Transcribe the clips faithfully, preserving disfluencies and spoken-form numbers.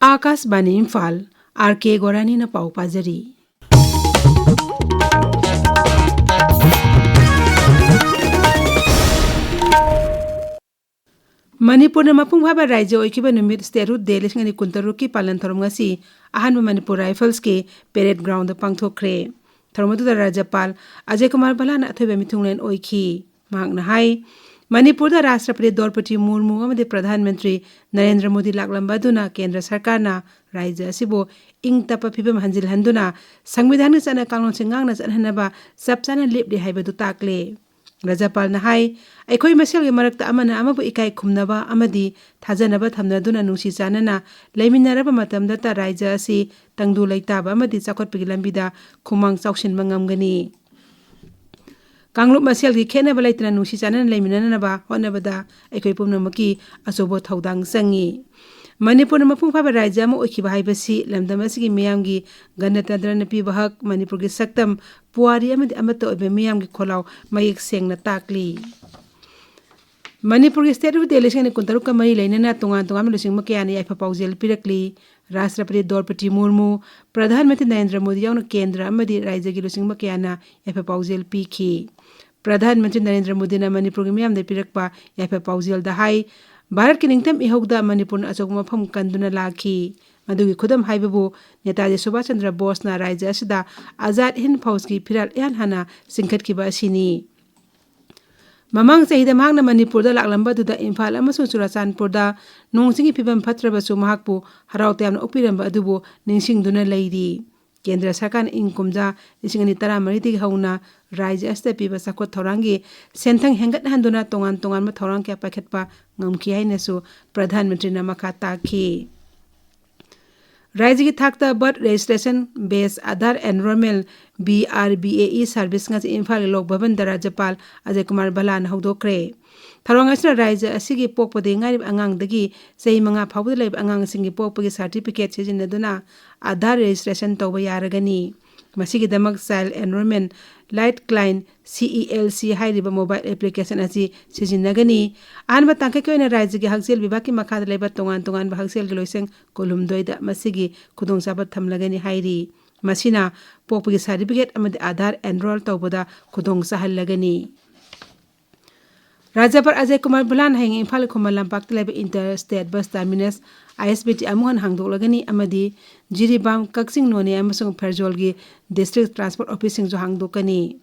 ꯑꯥꯀꯥꯁꯕꯥꯅꯤ Imphal, R ꯀꯦ ꯒꯣꯔꯥꯅꯤꯅ ꯄꯥꯎ ꯄꯥꯖꯔꯤ꯫ ꯃꯅꯤꯄꯨꯔꯅ ꯃꯄꯨꯡ ꯐꯥꯕ ꯔꯥꯏꯖ꯭ꯌ ꯑꯣꯏꯈꯤꯕ ꯅꯨꯃꯤꯠ Statehood Day ꯂꯤꯁꯤꯡ ꯑꯅꯤ ꯀꯨꯟꯇꯔꯨꯛꯀꯤ ꯄꯥꯂꯟ ꯊꯧꯔꯝ ꯉꯁꯤ ꯑꯍꯥꯟꯕ ꯃꯅꯤꯄꯨꯔ ꯔꯥꯏꯐꯜꯁꯀꯤ parade groundꯗ ꯄꯥꯡꯊꯣꯛꯈ꯭ꯔꯦ꯫ ꯊꯧꯔꯝ ꯑꯗꯨꯗ ꯔꯥꯖ꯭ꯌꯄꯥꯜ ꯑꯖꯌ ꯀꯨꯃꯥꯔ ꯚꯜꯂꯥꯅ ꯑꯊꯣꯏꯕ ꯃꯤꯊꯨꯡꯂꯦꯟ ꯑꯣꯏꯈꯤ꯫ ꯃꯍꯥꯛꯅ ꯍꯥꯏ, ꯃꯅꯤꯄꯨꯔꯗ ꯔꯥꯁꯇ꯭ꯔꯄꯇꯤ ꯗ꯭ꯔꯧꯄꯗꯤ ꯃꯨꯔꯃꯨ ꯑꯃꯗꯤ ꯄ꯭ꯔꯙꯥꯟ ꯃꯟꯇ꯭ꯔꯤ ꯅꯔꯦꯟꯗ꯭ꯔ ꯃꯣꯗꯤ ꯂꯥꯛꯂꯝꯕ ꯑꯗꯨꯅ ꯀꯦꯟꯗ꯭ꯔ ꯁꯔꯀꯥꯔꯅ ꯔꯥꯏꯖ꯭ꯌ ꯑꯁꯤꯕꯨ ꯏꯪ ꯇꯞꯄ ꯐꯤꯕꯝ ꯍꯟꯖꯤꯜꯍꯟꯗꯨꯅ ꯁꯪꯕꯤꯙꯥꯟꯒꯤ ꯆꯠꯅ ꯀꯥꯡꯂꯣꯟꯁꯤꯡ ꯉꯥꯛꯅ ꯆꯠꯍꯟꯅꯕ ꯆꯞ ꯆꯥꯅ ꯂꯦꯞꯂꯤ ꯍꯥꯏꯕꯗꯨ ꯇꯥꯛꯂꯦ꯫ ꯔꯥꯖ꯭ꯌꯄꯥꯜꯅ ꯍꯥꯏ, ꯑꯩꯈꯣꯏ ꯃꯁꯦꯜꯒꯤ ꯃꯔꯛꯇ ꯑꯃꯅ ꯑꯃꯕꯨ ꯏꯀꯥꯏ ꯈꯨꯝꯅꯕ ꯑꯃꯗꯤ ꯊꯥꯖꯅꯕ ꯊꯝꯅꯗꯨꯅ ꯅꯨꯡꯁꯤ ꯆꯥꯟꯅꯅ ꯂꯩꯃꯤꯟꯅꯔꯕ ꯃꯇꯝꯗꯇ ꯔꯥꯏꯖ꯭ꯌ ꯑꯁꯤ ꯇꯪꯗꯨ ꯂꯩꯇꯥꯕ ꯑꯃꯗꯤ ꯆꯥꯎꯈꯠꯄꯒꯤ ꯂꯝꯕꯤꯗ ꯈꯣꯡꯃꯥꯡ ꯆꯥꯎꯁꯤꯟꯕ ꯉꯝꯒꯅꯤ꯫ ꯀꯥꯡꯂꯨꯞ ꯃꯁꯦꯜꯒꯤ ꯈꯦꯠꯅꯕ ꯂꯩꯇꯅ ꯅꯨꯡꯁꯤ ꯆꯥꯟꯅꯅ ꯂꯩꯃꯤꯟꯅꯅꯕ ꯍꯣꯠꯅꯕꯗ ꯑꯩꯈꯣꯏ ꯄꯨꯝꯅꯃꯛꯀꯤ ꯑꯆꯧꯕ ꯊꯧꯗꯥꯡ ꯆꯪꯏ꯫ ꯃꯅꯤꯄꯨꯔꯅ ꯃꯄꯨꯡ ꯐꯥꯕ ꯔꯥꯏꯖ꯭ꯌ ꯑꯃ ꯑꯣꯏꯈꯤꯕ ꯍꯥꯏꯕꯁꯤ ꯂꯝꯗꯝ ꯑꯁꯤꯒꯤ ꯃꯤꯌꯥꯝꯒꯤ ꯒꯅꯇꯟꯇ꯭ꯔꯅ ꯄꯤꯕ ꯍꯛ, ꯃꯅꯤꯄꯨꯔꯒꯤ ꯁꯛꯇꯝ, ꯄꯨꯋꯥꯔꯤ ꯑꯃꯗꯤ ꯑꯃꯠꯇ ꯑꯣꯏꯕ ꯃꯤꯌꯥꯝꯒꯤ ꯈꯣꯜꯂꯥꯎ ꯃꯌꯦꯛ ꯁꯦꯡꯅ ꯇꯥꯛꯂꯤ꯫ ꯃꯅꯤꯄꯨꯔꯒꯤ Statehood Day ꯂꯤꯁꯤꯡ ꯑꯅꯤ ꯀꯨꯟꯇꯔꯨꯛꯀ ꯃꯔꯤ ꯂꯩꯅꯅ ꯇꯣꯉꯥꯟ ꯇꯣꯉꯥꯟꯕ ꯂꯨꯆꯤꯡꯕ ꯀꯌꯥꯅ ꯌꯥꯏꯐ ꯄꯥꯎꯖꯦꯜ ꯄꯤꯔꯛꯂꯤ꯫ ꯔꯥꯁꯇ꯭ꯔꯄꯇꯤ ꯗ꯭ꯔꯧꯄꯗꯤ ꯃꯨꯔꯃꯨ, ꯄ꯭ꯔꯙꯥꯟ ꯃꯟꯇ꯭ꯔꯤ ꯅꯔꯦꯟꯗ꯭ꯔ ꯃꯣꯗꯤ ꯌꯥꯎꯅ ꯀꯦꯟꯗ꯭ꯔ ꯑꯃꯗꯤ ꯔꯥꯏꯖ꯭ꯌꯒꯤ ꯂꯨꯆꯤꯡꯕ ꯀꯌꯥꯅ ꯌꯥꯏꯐ ꯄꯥꯎꯖꯦꯜ ꯄꯤꯈꯤ꯫ ꯄ꯭ꯔꯙꯥꯟ ꯃꯟꯇ꯭ꯔꯤ ꯅꯔꯦꯟꯗ꯭ꯔ ꯃꯣꯗꯤꯅ ꯃꯅꯤꯄꯨꯔꯒꯤ ꯃꯤꯌꯥꯝꯗ ꯄꯤꯔꯛꯄ ꯌꯥꯏꯐ ꯄꯥꯎꯖꯦꯜꯗ ꯍꯥꯏ, ꯚꯥꯔꯠꯀꯤ ꯅꯤꯡꯇꯝ ꯏꯍꯧꯗ ꯃꯅꯤꯄꯨꯔꯅ ꯑꯆꯧꯕ ꯃꯐꯝ ꯀꯟꯗꯨꯅ ꯂꯥꯛꯈꯤ꯫ ꯃꯗꯨꯒꯤ ꯈꯨꯗꯝ ꯍꯥꯏꯕꯕꯨ ꯅꯦꯇꯥꯖꯤ ꯁꯨꯚꯥꯁ ꯆꯟꯗ꯭ꯔ ꯕꯣꯁꯅ ꯔꯥꯏꯖ꯭ꯌ ꯑꯁꯤꯗ ꯑꯖꯥꯗ ꯍꯤꯟꯗ ꯐꯧꯖꯀꯤ ꯐꯤꯔꯥꯜ ꯏꯍꯥꯟ ꯍꯥꯟꯅ ꯆꯤꯡꯈꯠꯈꯤꯕ ꯑꯁꯤꯅꯤ꯫ ꯃꯃꯥꯡ ꯆꯍꯤꯗ ꯃꯍꯥꯛꯅ ꯃꯅꯤꯄꯨꯔꯗ ꯂꯥꯛꯂꯝꯕ ꯑꯗꯨꯗ ꯏꯝꯐꯥꯜ ꯑꯃꯁꯨꯡ ꯆꯨꯔꯥꯆꯥꯟꯄꯨꯔꯗ ꯅꯣꯡ ꯆꯤꯡꯒꯤ ꯐꯤꯕꯝ ꯐꯠꯇ꯭ꯔꯕꯁꯨ ꯃꯍꯥꯛꯄꯨ ꯍꯔꯥꯎ ꯇꯌꯥꯝꯅ ꯑꯣꯛꯄꯤꯔꯝꯕ ꯑꯗꯨꯕꯨ ꯅꯤꯡꯁꯤꯡꯗꯨꯅ ꯂꯩꯔꯤ꯫ ꯀꯦꯟꯗ꯭ꯔ ꯁꯔꯀꯥꯔꯅ ꯏꯪ ꯀꯨꯝꯖꯥ ꯂꯤꯁꯤꯡ ꯑꯅꯤ ꯇꯔꯥꯃꯔꯤꯗꯒꯤ ꯍꯧꯅ ꯔꯥꯏꯖ꯭ꯌ ꯑꯁꯤꯗ ꯄꯤꯕ ꯆꯥꯎꯈꯠ ꯊꯧꯔꯥꯡꯒꯤ ꯁꯦꯟꯊꯪ ꯍꯦꯟꯒꯠꯍꯟꯗꯨꯅ ꯇꯣꯉꯥꯟ ꯇꯣꯉꯥꯟꯕ ꯊꯧꯔꯥꯡ ꯀꯌꯥ ꯄꯥꯏꯈꯠꯄ ꯉꯝꯈꯤ ꯍꯥꯏꯅꯁꯨ ꯄ꯭ꯔꯙꯥꯟ ꯃꯟꯇ꯭ꯔꯤꯅ ꯃꯈꯥ ꯇꯥꯈꯤ꯫ ꯔꯥꯏꯖ꯭ꯌꯒꯤ ꯊꯥꯛꯇ Birth Registration Based Aadhaar Enrollment, B R B A E service ꯉꯁꯤ ꯏꯝꯐꯥꯜꯒꯤ ꯂꯣꯛ ꯚꯕꯟꯗ ꯔꯥꯖ꯭ꯌꯄꯥꯜ ꯑꯖꯌ ꯀꯨꯃꯥꯔ ꯚꯜꯂꯥꯅ ꯍꯧꯗꯣꯛꯈ꯭ꯔꯦ꯫ ꯊꯧꯔꯝ ꯑꯁꯤꯅ ꯔꯥꯏꯖ꯭ꯌ ꯑꯁꯤꯒꯤ ꯄꯣꯛꯄꯗꯒꯤ ꯉꯥꯏꯔꯤꯕ ꯑꯉꯥꯡꯗꯒꯤ ꯆꯍꯤ ꯃꯉꯥ ꯐꯥꯎꯕꯗ ꯂꯩꯕ ꯑꯉꯥꯡꯁꯤꯡꯒꯤ ꯄꯣꯛꯄꯒꯤ certificate ꯁꯤꯖꯤꯟꯅꯗꯨꯅ Aadhaar registration ꯇꯧꯕ ꯌꯥꯔꯒꯅꯤ꯫ ꯃꯁꯤꯒꯤꯗꯃꯛ Child Enrollment Light Client, C E L C, ꯍꯥꯏꯔꯤꯕ mobile application ꯑꯁꯤ ꯁꯤꯖꯤꯟꯅꯒꯅꯤ꯫ ꯑꯍꯥꯟꯕ ꯇꯥꯡꯀꯛꯀꯤ ꯑꯣꯏꯅ ꯔꯥꯖ꯭ꯌꯒꯤ ꯍꯛꯁꯦꯜ ꯕꯤꯚꯥꯒꯀꯤ ꯃꯈꯥꯗ ꯂꯩꯕ ꯇꯣꯉꯥꯟ ꯇꯣꯉꯥꯟꯕ ꯍꯛꯁꯦꯜꯒꯤ ꯂꯣꯏꯁꯪ ꯀꯨꯟꯍꯨꯝꯗꯣꯏꯗ ꯃꯁꯤꯒꯤ ꯈꯨꯗꯣꯡꯆꯥꯕ ꯊꯝꯂꯒꯅꯤ ꯍꯥꯏꯔꯤ꯫ ꯃꯁꯤꯅ ꯄꯣꯛꯄꯒꯤ certificate ꯑꯃꯗꯤ Aadhaar enroll ꯇꯧꯕꯗ ꯈꯨꯗꯣꯡ ꯆꯥꯍꯜꯂꯒꯅꯤ꯫ ꯔꯥꯖ꯭ꯌꯄꯥꯜ ꯑꯖꯌ ꯀꯨꯃꯥꯔ ꯚꯜꯂꯥꯟ ꯍꯌꯦꯡ ꯏꯝꯐꯥꯜꯒꯤ ꯈꯨꯃꯟ ꯂꯝꯄꯥꯛꯇ ꯂꯩꯕ inter state bus terminus, I S B T, ꯑꯃꯨꯛ ꯍꯟꯅ ꯍꯥꯡꯗꯣꯛꯂꯒꯅꯤ ꯑꯃꯗꯤ ꯖꯤꯔꯤꯕꯥꯝ, ꯀꯛꯆꯤꯡ, ꯅꯣꯅꯦ ꯑꯃꯁꯨꯡ ꯐꯦꯔꯖꯣꯜꯒꯤ district transport officeꯁꯤꯡꯁꯨ ꯍꯥꯡꯗꯣꯛꯀꯅꯤ꯫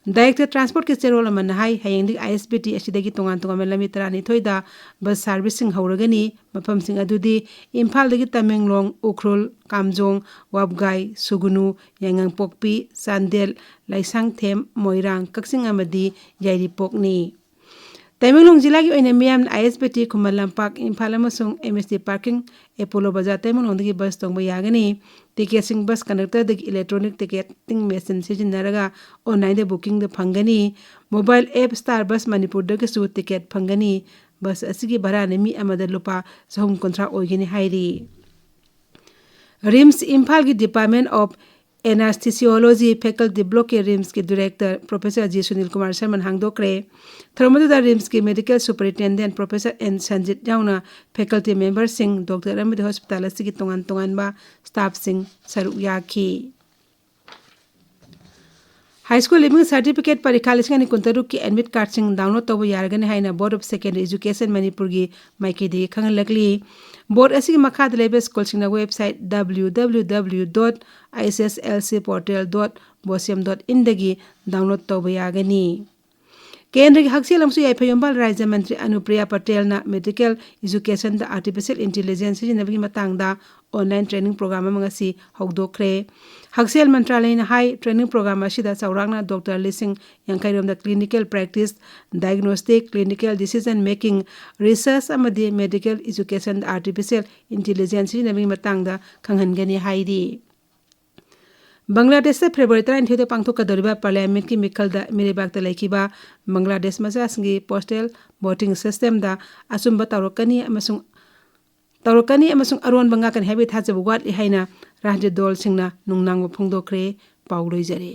Director Transportꯀꯤ ꯆꯦꯔꯣꯜ ꯑꯃꯅ ꯍꯥꯏ, ꯍꯌꯦꯡꯗꯒꯤ I S B T ꯑꯁꯤꯗꯒꯤ ꯇꯣꯉꯥꯟ ꯇꯣꯉꯥꯟꯕ ꯂꯝꯕꯤ ꯇꯔꯥꯅꯤꯊꯣꯏꯗ bus serviceꯁꯤꯡ ꯍꯧꯔꯒꯅꯤ꯫ ꯃꯐꯝꯁꯤꯡ ꯑꯗꯨꯗꯤ ꯏꯝꯐꯥꯜꯗꯒꯤ ꯇꯃꯦꯡꯂꯣꯡ, ꯎꯈ꯭ꯔꯨꯜ, ꯀꯥꯝꯖꯣꯡ, ꯋꯥꯕꯒꯥꯏ, ꯁꯨꯒꯨꯅꯨ, ꯌꯥꯏꯉꯪꯄꯣꯛꯄꯤ, ꯆꯥꯟꯗꯦꯜ, ꯂꯥꯏꯁꯥꯡꯊꯦꯝ, ꯃꯣꯏꯔꯥꯡ, ꯀꯛꯆꯤꯡ ꯑꯃꯗꯤ ꯌꯥꯏꯔꯤꯄꯣꯛꯅꯤ꯫ ꯇꯃꯦꯡꯂꯣꯡ ꯖꯤꯂꯥꯒꯤ ꯑꯣꯏꯅ ꯃꯤꯌꯥꯝꯅ I S B T Khuman Lampak, Imphal ꯑꯃꯁꯨꯡ M S T parking, Apollo ꯕꯖꯥꯔ, ꯇꯃꯦꯡꯂꯣꯡꯗꯒꯤ bus ꯇꯣꯡꯕ ꯌꯥꯒꯅꯤ꯫ Ticketꯁꯤꯡ bus conductorꯗꯒꯤ electronic ticketing machine ꯁꯤꯖꯤꯟꯅꯔꯒ onlineꯗ bookingꯗ ꯐꯪꯒꯅꯤ꯫ Mobile app Star Bus ꯃꯅꯤꯄꯨꯔꯗꯒꯤꯁꯨ ticket ꯐꯪꯒꯅꯤ꯫ Bus ꯑꯁꯤꯒꯤ ꯚꯔꯥꯅ ꯃꯤ ꯑꯃꯗ ꯂꯨꯄꯥ ꯆꯍꯨꯝ ꯀꯨꯟꯊ꯭ꯔꯥ ꯑꯣꯏꯒꯅꯤ ꯍꯥꯏꯔꯤ꯫ RIMS ꯏꯝꯐꯥꯜꯒꯤ Department of Anesthesiology Faculty Blockꯀꯤ RIMSꯀꯤ Director Professor G Sunil Kumar ꯁꯔꯃꯅ ꯍꯥꯡꯗꯣꯛꯈ꯭ꯔꯦ꯫ ꯊꯧꯔꯝ ꯑꯗꯨꯗ RIMSꯀꯤ Medical Superintendent Professor N Sanjit ꯌꯥꯎꯅ faculty memberꯁꯤꯡ, doctor ꯑꯃꯗꯤ hospital ꯑꯁꯤꯒꯤ ꯇꯣꯉꯥꯟ ꯇꯣꯉꯥꯟꯕ staffꯁꯤꯡ ꯁꯔꯨꯛ ꯌꯥꯈꯤ꯫ High School Leaving Certificate ꯄꯔꯤꯈꯥ ꯂꯤꯁꯤꯡ ꯑꯅꯤ ꯀꯨꯟꯇꯔꯨꯛꯀꯤ admit cardꯁꯤꯡ download ꯇꯧꯕ ꯌꯥꯔꯒꯅꯤ ꯍꯥꯏꯅ Board of Secondary Education ꯃꯅꯤꯄꯨꯔꯒꯤ ꯃꯥꯏꯀꯩꯗꯒꯤ ꯈꯪꯍꯜꯂꯛꯂꯤ꯫ Board ꯑꯁꯤꯒꯤ ꯃꯈꯥꯗ ꯂꯩꯕ schoolꯁꯤꯡꯅ website W W W dot I S S L C portal dot bosem dot inꯗꯒꯤ download ꯇꯧꯕ ꯌꯥꯒꯅꯤ꯫ ꯀꯦꯟꯗ꯭ꯔꯒꯤ ꯍꯛꯁꯦꯜ ꯑꯃꯁꯨꯡ ꯌꯥꯏꯐ ꯌꯨꯝꯕꯥꯜ ꯔꯥꯖ꯭ꯌ ꯃꯟꯇ꯭ꯔꯤ ꯑꯅꯨꯄ꯭ꯔꯤꯌꯥ ꯄꯇꯦꯜꯅ medical educationꯗ artificial intelligence ꯁꯤꯖꯤꯟꯅꯕꯒꯤ ꯃꯇꯥꯡꯗ online training program ꯑꯃ ꯉꯁꯤ ꯍꯧꯗꯣꯛꯈ꯭ꯔꯦ꯫ ꯍꯛꯁꯦꯜ ꯃꯟꯇ꯭ꯔꯥꯂꯌꯅ ꯍꯥꯏ, training program ꯑꯁꯤꯗ ꯆꯥꯎꯔꯥꯛꯅ doctor ꯂꯤꯁꯤꯡ ꯌꯥꯡꯈꯩ ꯔꯣꯝꯗ clinical practice, diagnostic, clinical decision making, research ꯑꯃꯗꯤ medical educationꯗ artificial intelligence ꯁꯤꯖꯤꯟꯅꯕꯒꯤ ꯃꯇꯥꯡꯗ ꯈꯪꯍꯟꯒꯅꯤ ꯍꯥꯏꯔꯤ꯫ ꯕꯪꯒ꯭ꯂꯥꯗꯦꯁꯇ February ꯇꯔꯥꯅꯤꯊꯣꯏꯗ ꯄꯥꯡꯊꯣꯛꯀꯗꯧꯔꯤꯕ Parliamentꯀꯤ ꯃꯤꯈꯜꯗ ꯃꯤꯔꯩꯕꯥꯛꯇ ꯂꯩꯈꯤꯕ ꯕꯪꯒ꯭ꯂꯥꯗꯦꯁ ꯃꯆꯥꯁꯤꯡꯒꯤ postal voting systemꯗ ꯑꯆꯨꯝꯕ ꯇꯧꯔꯛꯀꯅꯤ ꯑꯃꯁꯨꯡ ꯇꯧꯔꯛꯀꯅꯤ ꯑꯃꯁꯨꯡ ꯑꯔꯣꯟꯕ ꯉꯥꯛꯀꯅꯤ ꯍꯥꯏꯕꯒꯤ ꯊꯥꯖꯕ ꯋꯥꯠꯂꯤ ꯍꯥꯏꯅ ꯔꯥꯖ꯭ꯌ ꯗꯣꯜꯁꯤꯡꯅ ꯅꯨꯡꯅꯥꯡꯕ ꯐꯣꯡꯗꯣꯛꯈ꯭ꯔꯦ꯫ ꯄꯥꯎ ꯂꯣꯏꯖꯔꯦ꯫